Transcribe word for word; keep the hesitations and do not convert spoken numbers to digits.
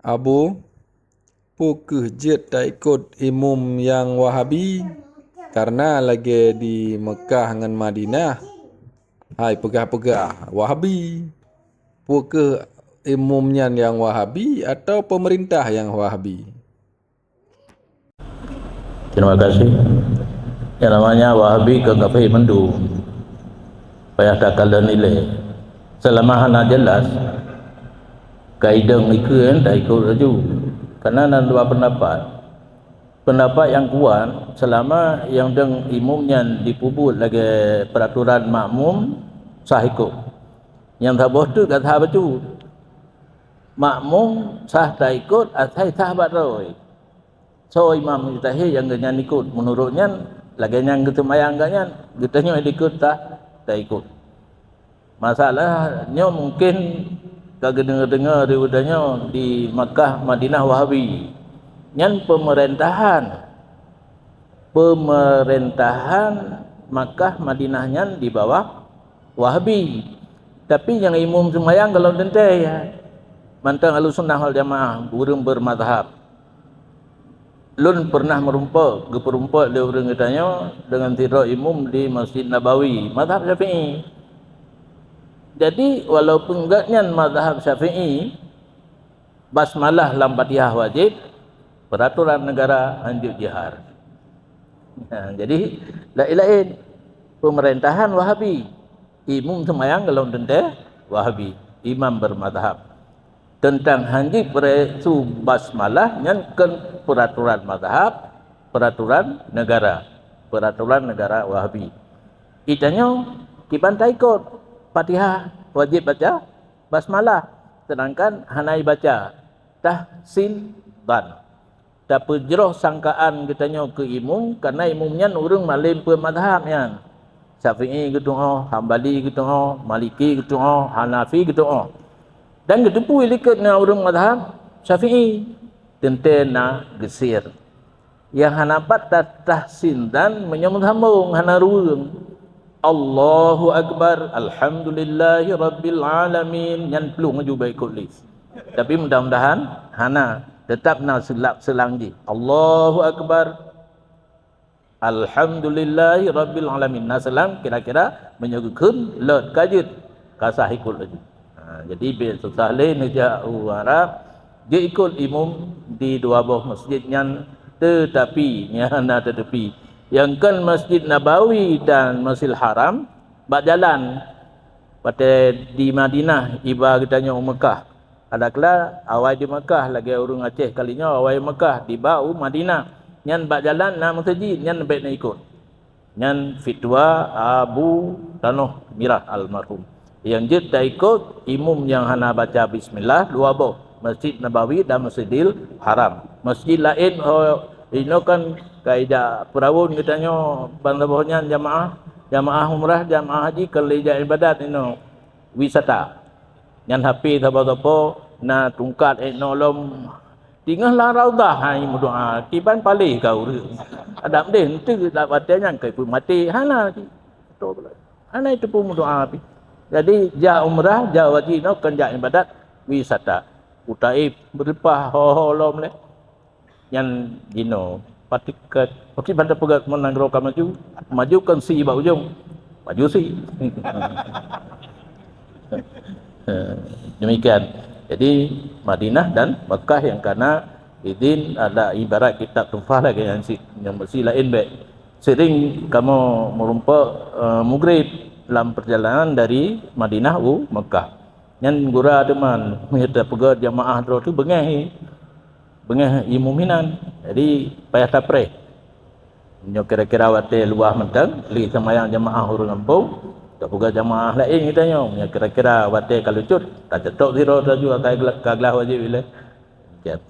Abu, peu kheueh jeuet taikot imum nyang Wahabi? Kareuna lagée di Meukah ngon Madinah, hai peugah-peugah Wahabi. Peu kheueh imum nyan nyang Wahabi atawa peumeurintah nyang Wahabi? Terima kasih. Yang namanya Wahabi ke kafé mandum. Payah takalon ilée. Selama hana jelas, kaidong ikeu taikot laju. Karena na dua pendapat. Pendapat yang kuat, selama yang dong imum nyan dipeubuet lagée peraturan makmum, sah ikot. Nyang saboh teuk ka sah bacut. Makmum sah taikot asai sah bak droe. Soe imam mujtahid nyang geuhnyan ikot, meunurot nyan lagée nyang geuseumayang geuhnyan, geutanyoe dikot ta taikot. Masalah nyoe mungken ka geudeungoe-deungoe di udah nyoe di Makkah Madinah Wahabi. Nyan peumeurentahan, peumeurentahan Makkah Madinah nyan di bawah Wahabi. Tapi nyang imum seumayang golom teuntée, ya. Mantong Ahlussunnah wal Jamaah ureuëng beurmazhab. Lôn pernah meurumpok, geupeurumpok lé ureuëng geutanyoe deungon sidroe imum di Masjid Nabawi, mazhab Syafi'i. Jadi walaupun gobnyan mazhab Syafi'i, basmalah lam Fatihah wajéb, peraturan negara hanjeuet jihar. Nah, jadi laén-laén, peumeurentahan Wahabi, imum seumayang golom teuntée Wahabi, imam beurmazhab. Teuntang hanjeuet peureusu basmalah nyan kon peuraturan mazhab, peuraturan negara, peuraturan negara Wahabi. Geutanyoe kiban taikot, Fatihah wajéb baca basmalah, seudangkan hana jibaca tah, sin, dhan. Tapeujroh sangkaan geutanyoe keu imum, kareuna imum nyan ureuëng malém peuet mazhab nyan. Syafi'i geutu'oh, Hambali geutu'oh, Maliki geutu'oh, Hanafi geutu'oh. Dan geuteupue likot na ureuëng mazhab Syafi'i, teuntée na geusir. Nyang hana pat tatah sin dan meunyoe meusambong hana ruweueng. Allahu Akbar, Alhamdulillahi Rabbil Alamin, nyan plueng laju baikot lé. Tapi mudah-mudahan hana, teutap na seulab seulang jih. Allahu Akbar, Alhamdulillahi Rabbil Alamin. Na seulang kira-kira meunyoe geukheun lôt ka jeuet, ka sah ikot laju. Ha, jadi bit susah lé neujak u Arab, jeuet ikot imum di dua boh masjid nyan, teutapi, nyan na teutapi. Nyang kon Masjid Nabawi dan Masjidil Haram bak jalan. Watée di Madinah iba geutanyoe u Meukah. Adakala awai di Meukah lagée ureuëng Aceh kalinyoe awai Meukah diba u Madinah. Nyan bak jalan na meuseujid, nyan bék na ikot. Nyan fitwa Abu Tanoh Mirah almarhum. Nyang jeuet taikot imum nyang hana baca bismillah dua boh, Masjid Nabawi dan Masjidil Haram. Masjid laén ho inoe kan ka ijak peurawon geutanyoe ban saboh nyan jamaah, jamaah umrah, jamaah haji kon lé ijak ibadat inoe, wisata. Nyan hapé sapo-sapo na tungkat ék nolom. Teungoh lam raudhah hai meudoá, kiban paléh ka ureuëng. Adam deh enteuk dak watée nyan kai peumaté hana cit. Hana itu pun meudoá pi. Jadi jak umrah, jak haji nyoe kon jak ibadat wisata. U Taif beureupah ho-ho lom lé. Nyan jinoe pati kat pati pada peugah nanggroe ka maju, maju kon si bak ujong, maju si. Demikian. Jadi Madinah dan Mekah yang kana idin ada ibarat kitab Tuhfah lagi yang si yang si lain baik. Sering kamu merumpok uh, mugrib dalam perjalanan dari Madinah u Mekah. Nyan gura teman, meunyoe tapeugah jamaah droe tu beungéh. Beungéh imum hinan. Jadi payah tapreh. Nyoe kira-kira watée luwah mantong, lé seumayang jamaah ureuëng gampông, tapeugah jamaah laén geutanyoe. Nyoe kira-kira watée ka lucut, tacetok sidroe laju akai gla- ka glah wajéb ilée. Demikian.